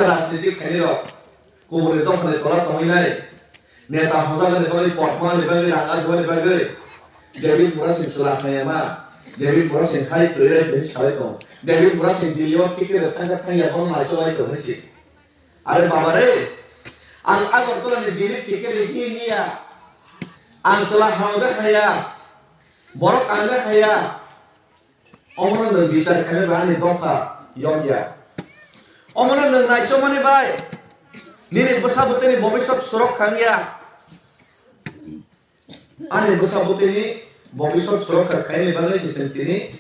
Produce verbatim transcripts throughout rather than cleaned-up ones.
rajniti khainai rok, kubuni dophani tola tongwi nai, neta hojagani bagwi, potmani bagwi, rang ajubani bagwi, David Murasing chwla khaiyama, David Murasing hai kwrwi rai kwrwi salai tong, David Murasing Delhi o ticket rwkha thangya bono naisolai tong hinsi. Are baba re, ang Agartala ni Delhi ticket rwkha hiya, ang chwla hamda khaya, borok kangda khaya, Omono nwng bichar khainai ba ani dopha yokya. Omono nwng naisomani bai nini bwsa bwtwini bobiswt surok khangya. Ani bwsa bwtwini bobiswt surok kha khainai bagwi se chwng tini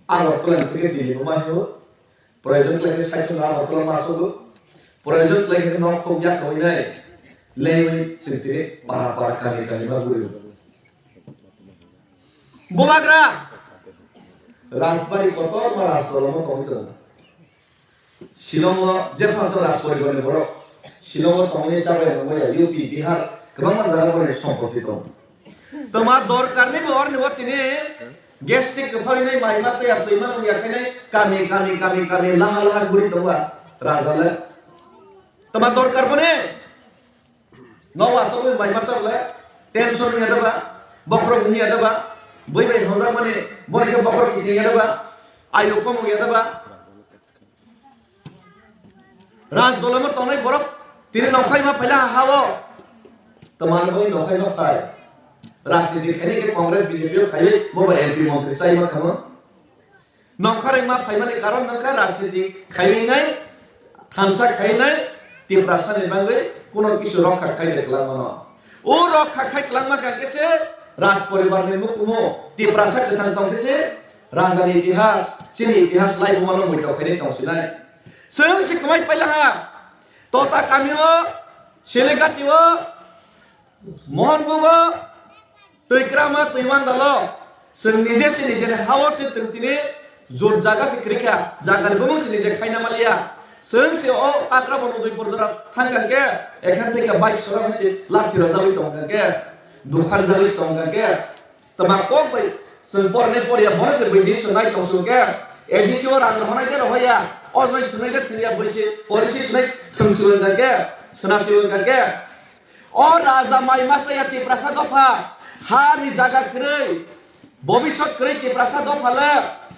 Agartala ni theke Delhi bo ma hino. Proyojon khlai khe saichung Agartala ma sugo. Proyojon khlai khe nok khok yak thawinai. Lengwi chwng tini para para kami kami ma guri. Bubagra Rajbari kotor ma Rajdola mo tongwi tongo. Shillong o jephang to Rajporibar ni borok Shillong o tongwi chabai nungwi ya U P, Bihar kwbangma jaga borok ni sompoti tongo. Tongma dorkar ni bo orni bo tini gastric kwphang ni mai masa ya twi ma ya khe kami kami kami kami laha laha guri tongo raja le. Tongma dorkar bo ne. Nogo aswk bai masa le tension wngya da ba, bokhorok wngya da ba, bui bai hojak mani boni khe bokhorok kiting ya da ba, ayo kom wngya da ba. Raj dolamo tongnai borok tini nongkhai ma phaila ha o. Tamani bai nongkhai ma phai. Rajniti khaini khe Congress B J P o khaiwi bo bai M P montri chai ma khamo. Nongkhorengma phaimani karon wngkha rajniti khaiwi nai, thansa khai nai, Tiprasani bagwi kuno kisu rokha khai de kwlangmano. O rokha khai kwlangma kha khe se Raj poribarni mukumu Tiprasa kwthang tong khe se rajani itihas, chini itihas laibumano muitok khainai tong sinai. Chwng se kwmai paila ha, Tota kamio, Selegati o, Mohonbugo, Twikrama, Twiwandalo, chwng nije se nijeni hao se chwng tini jot jaga se kwrwi kha, jagani bumung se nije khaina maliya. Chwng se o Kakrabon Udaipur jora thang kha khe, ekhan theke bike sora hai se lathi rojagwi tong kha khe, dukhan jagwi se tong kha khe, twma kok bai chwng pornai porya bono se buini se nai tong sung khe, A D C o rang rohonai de rohoya, o joi thwnai de thwngya bui se, polisi se nai thwng se wng kha khe, sena se wng kha khe. O raja mai masa ya Tiprasa dopha, ha ni jaga kwrwi, bobiswt kwrwi Tiprasa dopha le,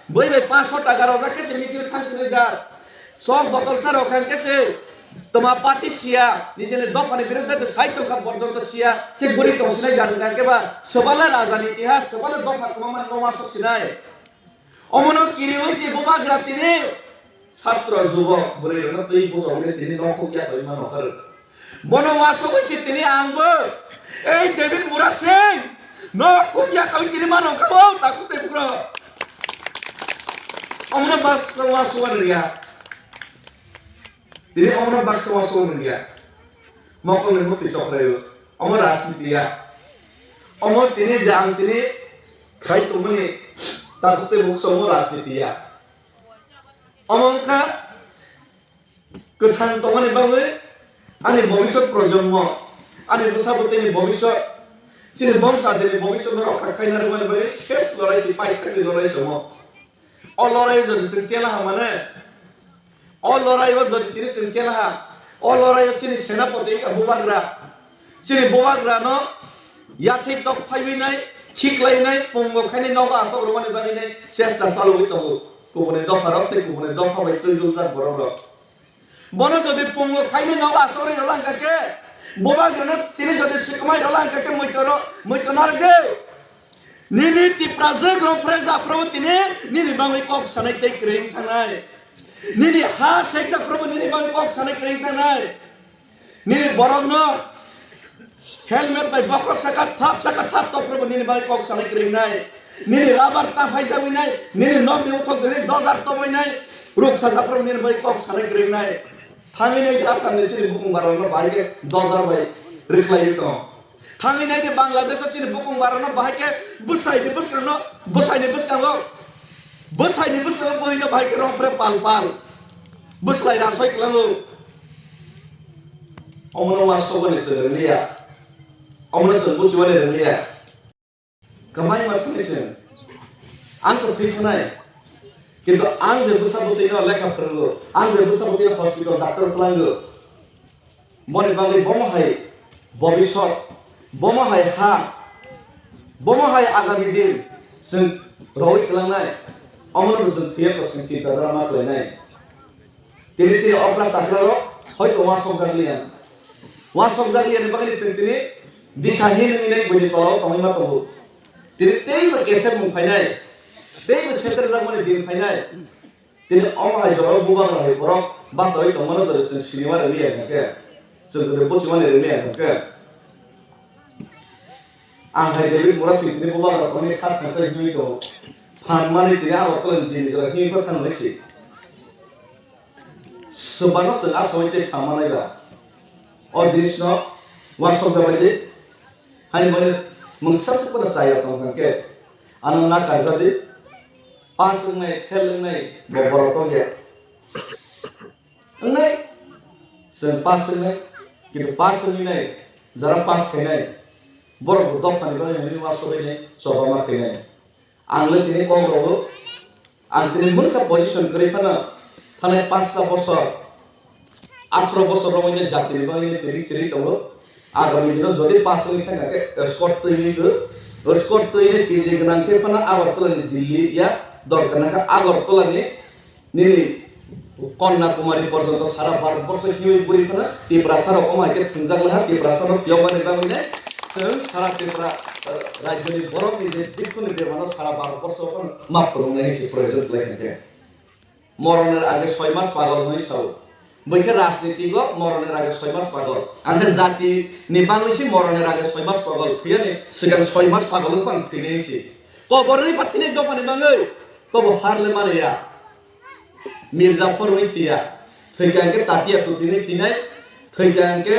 bui bai panch sho taka rojak khe se misil thang sinai jak. Sok botol sa rok khan khe se toma party siya, nijeni dopha ni biruddhe de sai tongkha porjonto siya, khe guri tong sinai jak hwnkha khe ba, swbale raja ni itihas, swbale dopha kwbangma noma sok sinai. Omono kiriwi se bubagra tini satro jubok bwrwi rokno twi bujoknwi tini nokhuk ya tongwi mano khe. Bono wasogwi se tini angbo ei David Murasing nokhuk ya tongwi tini mano khe o takhuk tei bukrok. Omono bas wasogwi rwya. Tini omono baksa wasogwi rwya. Mokol ni mukti chokrai o. Omo rajniti ya. Omo tini je ang tini khai tongmani takhuk tei buksa omo rajniti ya. Omo wngkha kwthang tongmani bagwi ani bobiswt projonmo, ani bwsa bwtwini bobiswt, chini bongsa adini bobiswtno rokha khaina rwmani bagwi ses lorai si paithakni lorai se omo. O lorai o jodi chwng chela ha mane, o lorai o jodi tini chwng chela ha, o lorai o chini senapati wngkha bubagra, chini bubagra no yathek tok phaiwi nai, khiklai nai, pungo khainai nogo asok rwmani bagwi nai chesta chalogwi tongo. Kubuni dopha rok tei kubuni dopha bai twi duljak borok rok. Bono jodi pungo khainai nogo asok rwi rwla hwnkha khe, bubagra no tini jodi swkmai rwla hwnkha khe muitu ro-, muitu narwk de. Nini Tiprajwk rok phre japhru tini nini bagwi kok sanai tei kwrwi wng thangnai. Nini ha sejak phru nini bagwi kok sanai kwrwi wng thangnai. Nini borokno helmet bai bokhok saka thap saka thap tok phru nini bagwi kok sanai kwrwi wngnai. Nini rubber ta phaijagwi nai, nini nokni uthok dini dojar toboi nai, ruk sajak phru nini bagwi kok sanai kwrwi wngnai. Thangwi nai Assam ni chini bukung barokno bahai khe dojar bai rwkhlaiwi tong. Thangwi nai di Bangladesh o chini bukung barano bahai khe bwsai ni bwskango, bwsai ni bwskango, bwsai ni bwskango bwrwi no bahai khe rong phre pal pal bwslai rasoi kwlango. Omono wasogoni chwng rwliya, omono chwng buchiwani rwliya. Kwmai ma thani chwng ang to thwi thanai. Kintu ang je bwsa bwtwino lekha phwrwngo, ang je bwsa bwtwino hospital doctor twlango, boni bagwi bomo hai bobiswt, bomo hai ha, bomo hai agami din chwng rwui twlangnai, omono bo chwng thwiya kwswng chinta dhara ma khlainai. Tini chini okra chakra rok hoito uansukjak liya. Uansukjak liya ni bagwi chwng tini disahin wngwi nai buini tola o tongwi ma tongo. Tini teibo kesep mung phainai, teibo setrajak mani din phainai. Tini omo hai jora o bubagra hai borok bachaui tongmano jora chwng sinima rwliya hwnkhe, chwng jora buchimani rwliya hwnkhe. Ang hai David Murasing tini bubagra tongni kha thangsa hinwi tongo. Phan mani tini Agartala ni jini jora hinwi kha thang lai si. Swbano chwng asawui tei phan manai ba. O jinisno uansukjabai di. Haini bagwi mungsa se phano chaya tong thangkhe, ano na karjadi, pass wngnai, fail wngnai, bo borok tongya. Wngnai, chwng pass wngnai, kintu pass wngwi nai, jara pass khainai, borok bo dophani bagwi hwnwi uansugwi nai, choba ma khainai. Ang le tini kok rogo, ang tini mungsa position kwrwi phano thanai pasta bosor, atharo bosor romwi jatini bagwi tini chiri tongo. Agami dino jodi pass wngwi thangkha khe escort twiwi bo, escort twiwi P G gwnang khe phano Agartala ni Delhi ya dorkar nangkha Agartala ni nini Kanyakumari porjonto sara Bharat borsho hiwi buri phano Tiprasa rok omo hai khe thwngjak laha, Tiprasa rok yokmani bagwi nai chwng sara Tripura, eh, rajyoni borok ni je diphuni bemano sara Bharat borsho phano ma phunuknai hinwi se proyojon khlai kha khe. Moroner age soi mas pagol hinwi sao. Bwkhe rajniti go moroner age soi mas pagol. Ang khe jati ni bagwi se moroner age soi mas pagol. Thwiyani swkang soi mas pagol wng phano thwinai se. Koborni ba thwinai dophani bagwi. Kobo harle mani ya. Mirza phor wngwi thwiya, thwikha hwnkhe Tatia Tupi wngwi thwinai, thwikha hwnkhe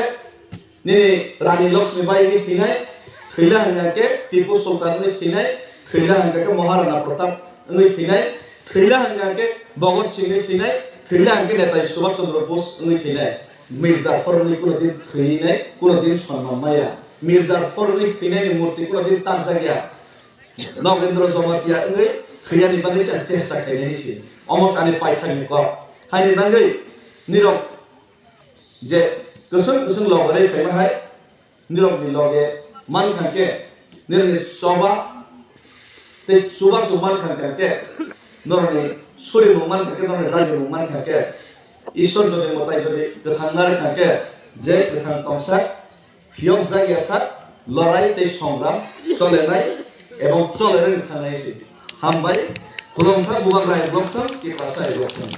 nini Rani Lakshmi Bai wngwi thwinai, thwila hwnkha hwnkhe Tipu Sultan wngwi thwinai, thwila hwnkha hwnkhe Maharana Pratap wngwi thwinai, thwila hwnkha hwnkhe Bhagat Singh wngwi thwinai, thwila hwnkhe Netaji Subhash Chandra Bose wngwi thwinai. Mirza phor wngwi kuno din thwinai, kuno din sonman maya. Mirza phor wngwi thwinaini murti kuno din takjakya. Nogendra Jamatia wngwi thwiyani bagwi se ang chesta khainai hinwi se. Omo se ani paithakni kok. Haini bagwi nirok je kwswng kwswng logarwi phaima hai, nirokni loge mankha khe, nirokni choba tei chubachu mankha khe, norokni surimung mankha khe, norokni dagimung mankha khe, Ishwar jodi mwtai jodi kwthang narwkha khe, je kwthang tongsa, phiyokjak ya sak, lorai tei songram cholenai ebong cholerani thangnai se. Hambai, khulumkha Bubagra hai block thang, Tiprasa hai block thang.